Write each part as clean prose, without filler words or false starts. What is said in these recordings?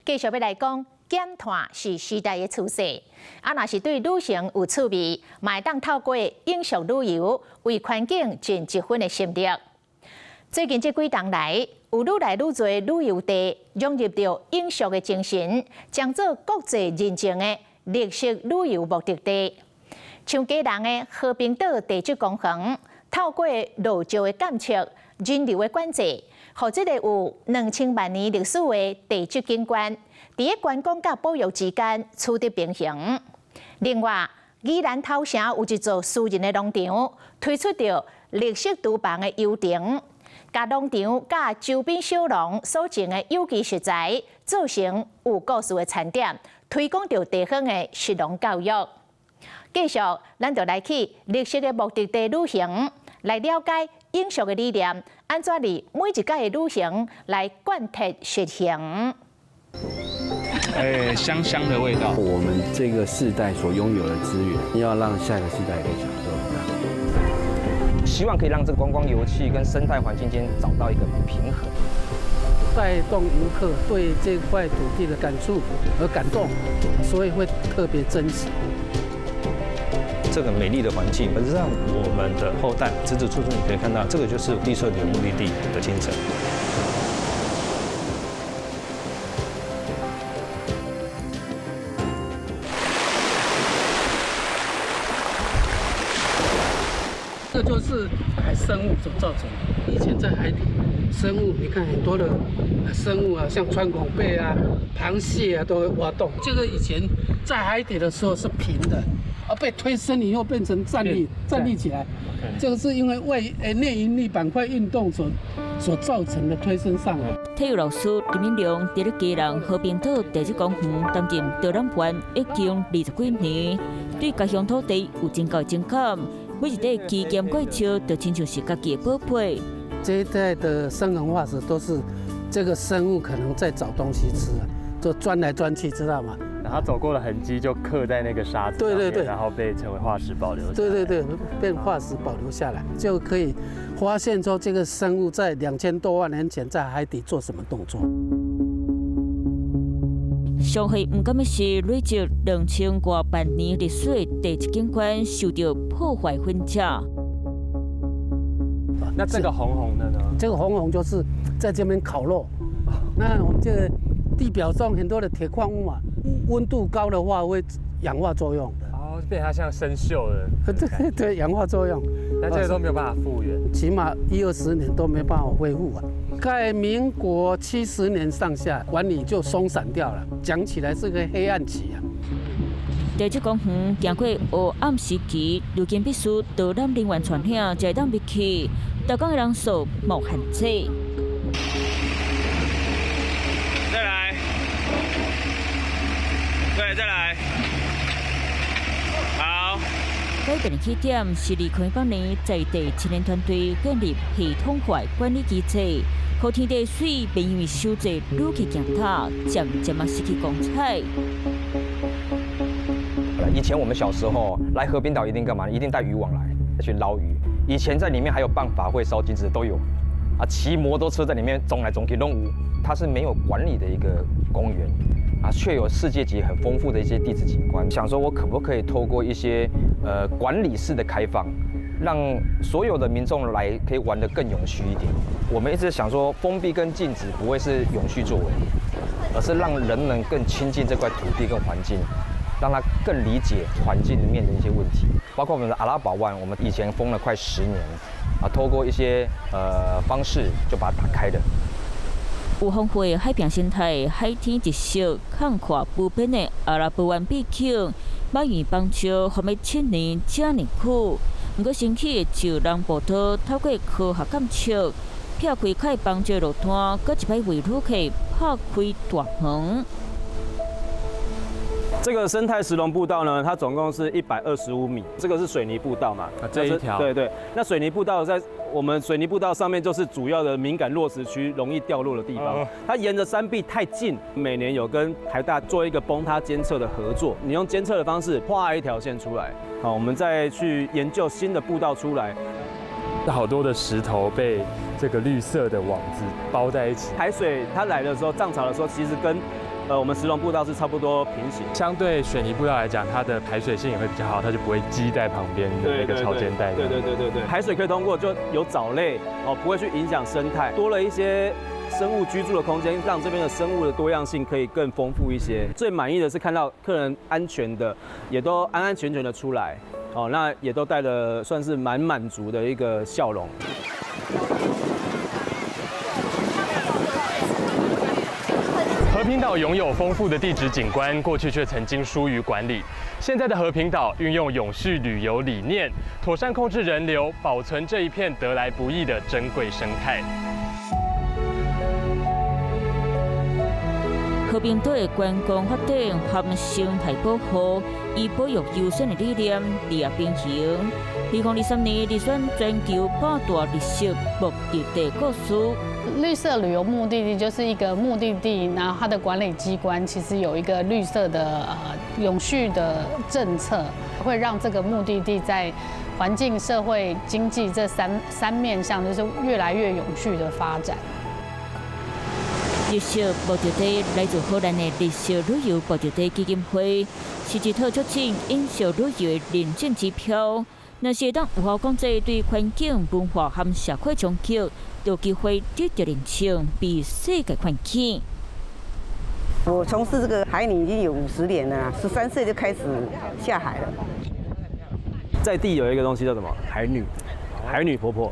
繼續欲來講，減碳是時代的趨勢。啊，若是對旅行有趣味，嘛會當透過永續旅遊，為環境盡一份的心力。最近這幾冬來，有愈來愈濟旅遊地融入著永續的精神，將做國際認證的綠色旅遊目的地。像基隆的和平島地質公園，透過落石的監測、人流的管制，予這個有2000萬年歷史的地質景觀，佇咧觀光佮保育之間取得平衡。另外，宜蘭頭城有一座私人的農場，推出著綠色廚房的優程，共農場佮周邊小農所種的有機食材，做成有故事的餐點，推廣著地方的食農教育。繼續，咱就來去綠色的目的地旅行，來了解永續的理念，按怎佇每一擺的旅行來貫徹實行。哎，香香的味道。我們這個世代所擁有的資源，要讓下一個世代可以享受到。希望可以讓這個觀光遊憩跟生態環境間找到一個平衡，帶動遊客對這塊土地的感觸和感動，所以會特別珍惜。這個美麗的環境，讓我們的後代子子孫孫，你可以看到，這個就是綠色旅遊目的地的精神。這就是海生物所造成的。以前在海底，生物你看很多的生物啊，像穿孔貝啊、螃蟹啊，都會挖洞。這個以前在海底的時候是平的。而被推升以後變成站立，站立起來，這個是因為外內營力板塊運動所造成的推升上來。體育老師林敏良佇咧基隆和平島地質公園擔任導覽員已經20幾年，對家鄉土地有真高情感，每一塊基金過笑，就親像是家己的寶貝。這一帶的生痕化石都是這個生物可能在找東西吃，就鑽來鑽去，知道嗎？他走過的痕跡就刻在那個沙子上面，對對對，然後被成為化石保留。對對對，變化石保留下來，就可以發現出這個生物在2000多萬年前在海底做什麼動作。上歲毋甘的是累積2000外萬年歷史的地質景觀受到破壞痕跡。那這個紅紅的呢？這個紅紅就是在這邊烤肉。那我們這個地表上很多的鐵礦物嘛。溫度高的話會氧化作用的。哦，變它像生鏽了。對對，氧化作用。但這個都沒有辦法復原，起碼一二十年都沒辦法恢復啊。在民國70年上下，管理就鬆散掉了，講起來是個黑暗期啊。地質公園經過黑暗時期，如今必須導覽人員帶領才會當入去，到訪的人數無限制。再來，對，再來，好。改變的起點是2018年在地青年團隊建立系統化管理機制，予天地水袂因為傷濟旅客踐踏，漸漸仔失去光彩。以前我們小時候來和平島一定幹嘛？一定帶漁網來去撈魚。以前在裡面還有辦法會燒金紙都有，啊，騎摩托車在裡面撞來撞去攏有。它是沒有管理的一個公園，啊，卻有世界級很豐富的一些地質景觀。想說我可不可以透過一些管理式的開放，讓所有的民眾來可以玩得更永續一點。我們一直想說，封閉跟禁止不會是永續作為，而是讓人們更親近這塊土地跟環境，讓他更理解環境裡面的一些問題。包括我們的阿拉保灣，我們以前封了快10年，啊，透過一些方式就把它打開了。有豐富的海平生態、海天一色、曠闊無邊的阿拉伯灣美景，馬雲幫笑予欲7年遮爾久。毋過新起的石龍步道，透過科學監測，拆開開幫蕉路單，閣一擺為旅客拍開大門。這個生態石龍步道呢，它總共是125米，這個是水泥步道嘛？啊，這一條。對對，那水泥步道在我們水泥步道上面就是主要的敏感落石區，容易掉落的地方。它沿着山壁太近，每年有跟台大做一個崩塌監測的合作，你用監測的方式畫一條線出來，好，我們再去研究新的步道出來。好多的石頭被這個綠色的網子包在一起。海水它來的時候，漲潮的時候，其實跟我们石龙步道是差不多平行。相对水泥步道来讲，它的排水性也会比较好，它就不会积在旁边的那个潮间带。对对对对对，排水可以通过，就有藻类哦，不会去影响生态，多了一些生物居住的空间，让这边的生物的多样性可以更丰富一些。最满意的是看到客人安全的，也都安安全全的出来，哦，那也都带了算是蛮满足的一个笑容。和平岛拥有丰富的地质景观，过去却曾经疏于管理。现在的和平岛运用永续旅游理念，妥善控制人流，保存这一片得来不易的珍贵生态。和平岛的观光发展和生态保护，以保育优先的理念联合并行。2023年入选全球8大绿色目的地故事。绿色旅游目的地就是一个目的地，然后它的管理机关其实有一个绿色的永续的政策，会让这个目的地在环境、社会、经济这三面向，就是越来越永续的发展。绿色目的地来自荷兰的绿色旅游目的地基金会，是一套促进永续旅游的认证指标。若是会当有效控制对环境、文化和社会冲击，就有机会得到认证，被世界看见。我从事这个海女已经有50年了，13岁就开始下海了。在地有一个东西叫什么？海女，海女婆婆，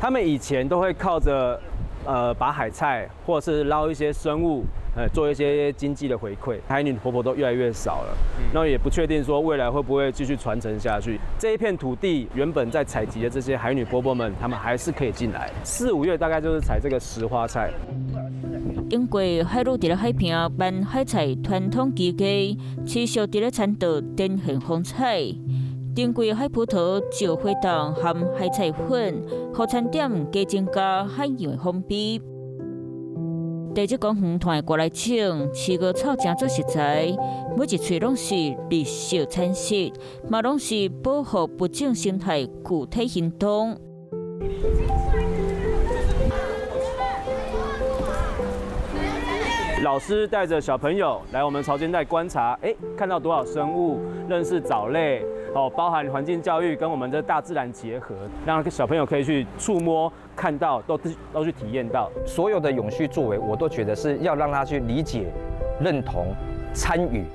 他们以前都会靠着把海菜或者是捞一些生物，做一些经济的回馈。海女婆婆都越来越少了，那也不确定说未来会不会继续传承下去。这一片土地原本在采集的这些海女婆婆们，她们还是可以进来。4、5月大概就是采这个石花菜。英国海陆伫咧海坪办海菜传统技艺，持续伫咧餐桌展现风采。珍贵海葡萄、石花冻含海菜粉，予餐点加增加海洋的风味。地质公园团的外来种，饲个草正做食材，每一喙拢是绿色产食，嘛拢是保护物种生态具体行动。老师带着小朋友来我们潮间带观察，看到多少生物，认识藻类，哦，包含环境教育跟我们的大自然结合，让小朋友可以去触摸、看到，都去体验到。所有的永续作为，我都觉得是要让他去理解、认同、参与。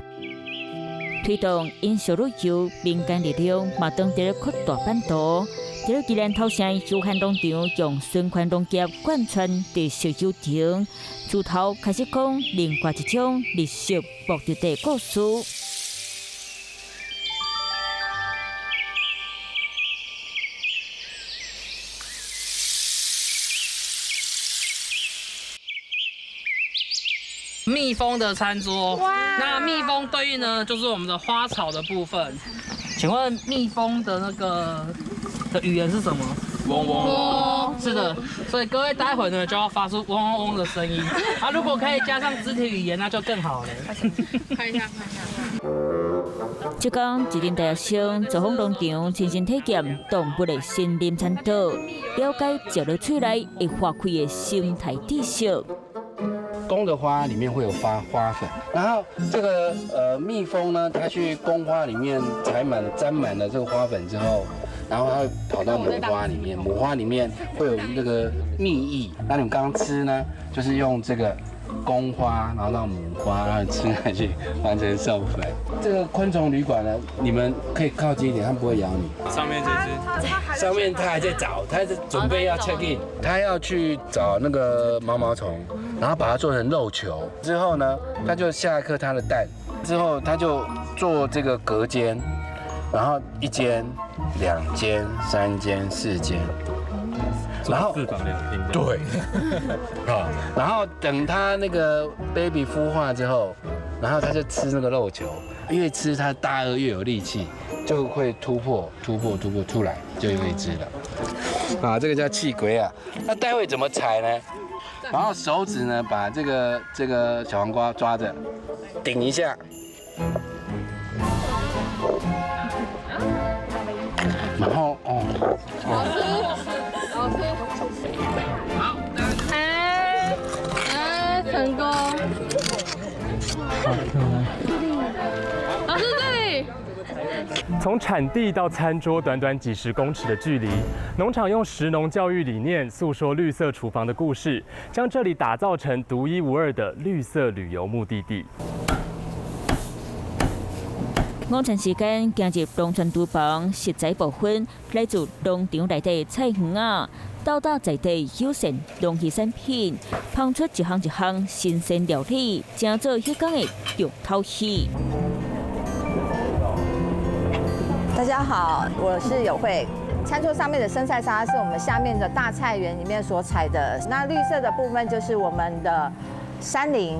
推动永续旅游，民间力量嘛当伫咧扩大版图。伫咧宜兰头城休闲农场，用循环农业贯穿绿色游程，自头开始讲另外一种绿色目的地故事。蜜蜂的餐桌，那蜜蜂对应呢，就是我们的花草的部分。请问蜜蜂的那个的语言是什么？嗡嗡嗡。是的，所以各位待会呢就要发出嗡嗡嗡的声音。啊，如果可以加上肢体语言，那就更好了。看一下，看一下。这天，一群大学生造访农场，亲身体验动物的森林餐桌，了解食入嘴内会花开的生态知识。公的花里面会有发花粉，然后这个蜜蜂呢，它去公花里面采满沾满了这个花粉之后，然后它会跑到母花里面，母花里面会有那个蜜液。那你们刚刚吃呢，就是用这个公花，然后到母花，然后吃下去完成授粉。这个昆虫旅馆呢，你们可以靠近一点，它不会咬你。上面这只，上面它还在找，它在准备要 check in，它要去找那个毛毛虫，然后把它做成肉球。之后呢，它就下一颗它的蛋，之后它就做这个隔间，然后1间、2间、3间、4间。然后4房2厅，对，好，然后等它那个 baby 孵化之后，然后它就吃那个肉球，越吃它大颚越有力气，就会突破出来，就有一只了。啊，这个叫气龟啊，那待会怎么采呢？然后手指呢，把这个小黄瓜抓着，顶一下，然后哦。好，哎，成功。老師這裡。從產地到餐桌，短短幾十公尺的距離，農場用食農教育理念訴說綠色廚房的故事，將這裡打造成獨一無二的綠色旅遊目的地。午餐時間，行入農村廚房，食材部分來自農場內底菜園仔，到達在地友善農業產品，烹出一項一項新鮮料理，成做彼工的重頭戲。大家好，我是友慧。餐桌上面的生菜沙拉是我們下面的大菜園裡面所採的，那綠色的部分就是我們的山林。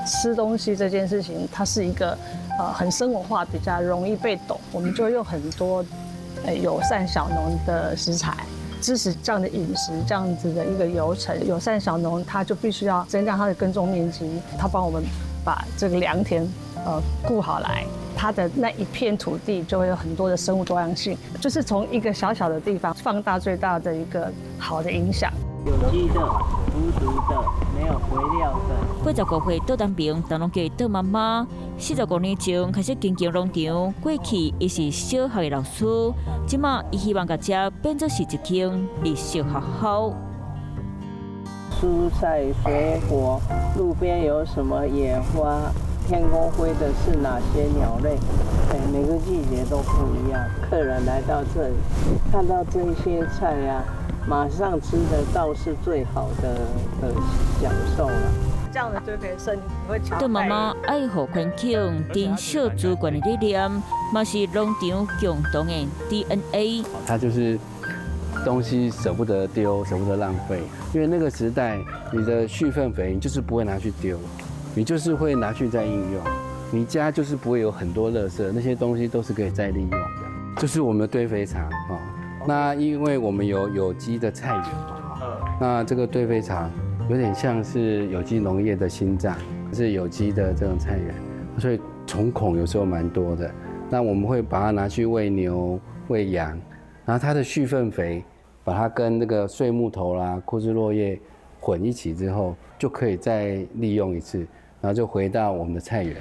吃東西這件事情，它是一個很生活化，比較容易被懂。我們就用很多友善小農的食材，支持這樣的飲食，這樣子的一個流程。友善小農他就必須要增加他的耕種面積，他幫我們把這個良田顧好來。它的那一片土地就會有很多的生物多樣性，就是從一個小小的地方放大最大的一個好的影響。有機的、無毒的、沒有肥料的。85歲杜丹平，當攏叫杜媽媽。45年前開始經營農場，過去伊是小學的老師，這馬伊希望共這變作是一間綠色學校。蔬菜、水果，路邊有什麼野花？天空飛的是哪些鳥類？每個季節都不一樣。客人來到這裡，看到這些菜呀，馬上吃得到是最好的享受了。這樣的堆肥生你會杜媽媽愛護環境、珍惜資源的理念，嘛是農場共同的 DNA。它就是東西捨不得丟，捨不得浪費，因為那個時代，你的畜糞肥你就是不會拿去丟。你就是會拿去再應用，你家就是不會有很多垃圾，那些東西都是可以再利用的。這是我們的堆肥場啊，那因為我們有有機的菜園嘛，那這個堆肥場有點像是有機農業的心臟，是有機的這種菜園，所以蟲孔有時候蠻多的。那我們會把它拿去餵牛、餵羊，然後它的畜糞肥，把它跟那個碎木頭啦、枯枝落葉混一起之後，就可以再利用一次。然後就回到我們的菜園。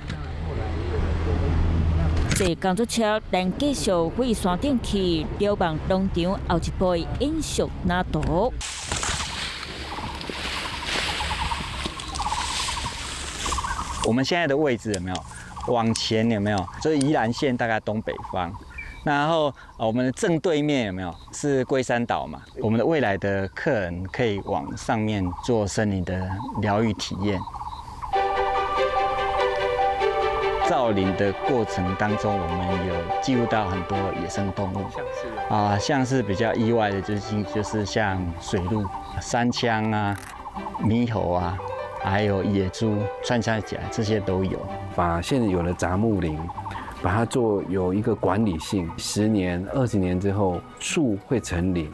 坐工作車，咱繼續回山頂去，瞭望農場後一步的永續藍圖。我們現在的位置有沒有？往前有沒有？就是宜蘭縣大概東北方，然後我們的正對面有沒有？是龜山島嘛？我們的未來的客人可以往上面做森林的療癒體驗。造林的過程當中，我們有記錄到很多野生動物，啊，像是比較意外的，就是像水鹿、山羌啊、獼猴啊，還有野豬、穿山甲這些都有。把現在有的雜木林，把它做有一個管理性，10年、20年之後，樹會成林，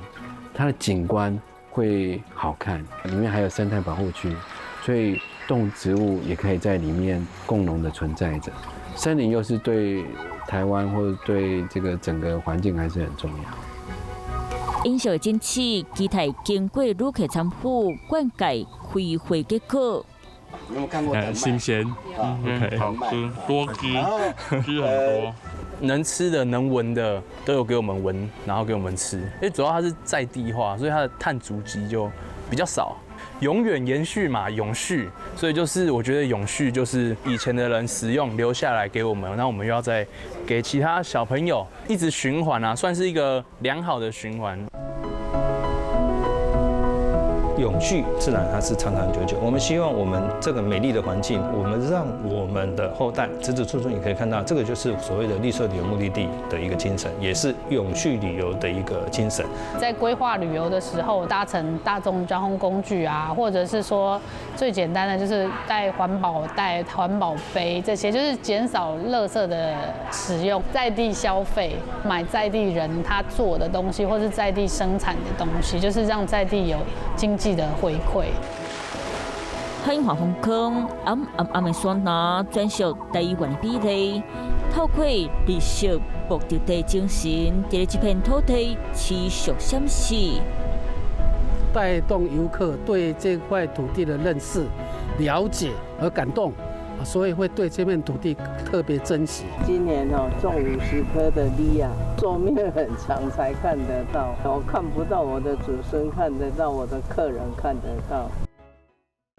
它的景觀會好看，裡面還有生態保護區，所以動植物也可以在裡面共榮的存在着。森林又是對台灣或者對這個整個環境還是很重要。永續的景致，期待經過旅客參與灌溉開花結果。有沒有看過？新鮮，OK，好吃，多汁，汁很多。能吃的、能聞的都有給我們聞，然後給我們吃。因為主要它是在地化，所以它的碳足跡就比較少。永遠延續嘛，永續，所以就是我覺得永續就是以前的人使用留下來給我們，那我們又要再給其他小朋友，一直循環啊，算是一個良好的循環。永續自然它是長長久久。我們希望我們這個美麗的環境，我們讓我們的後代子子孫孫也可以看到，這個就是所謂的綠色旅遊目的地的一個精神，也是永續旅遊的一個精神。在規劃旅遊的時候，搭乘大眾交通工具啊，或者是說最簡單的就是帶環保袋、環保杯這些，就是減少垃圾的使用，在地消費，買在地人他做的東西，或是在地生產的東西，就是讓在地有經濟的回饋。海洋風光，暗暗暗的山林，專屬台灣的美麗。透過綠色目的地精神，佇這片土地持續閃爍，帶動遊客對這塊土地的認識，了解和感動，所以會對這片土地特別珍惜。今年哦，種50棵的梨啊，壽命很長才看得到，我看不到我的子孫看得到，我的客人看得到。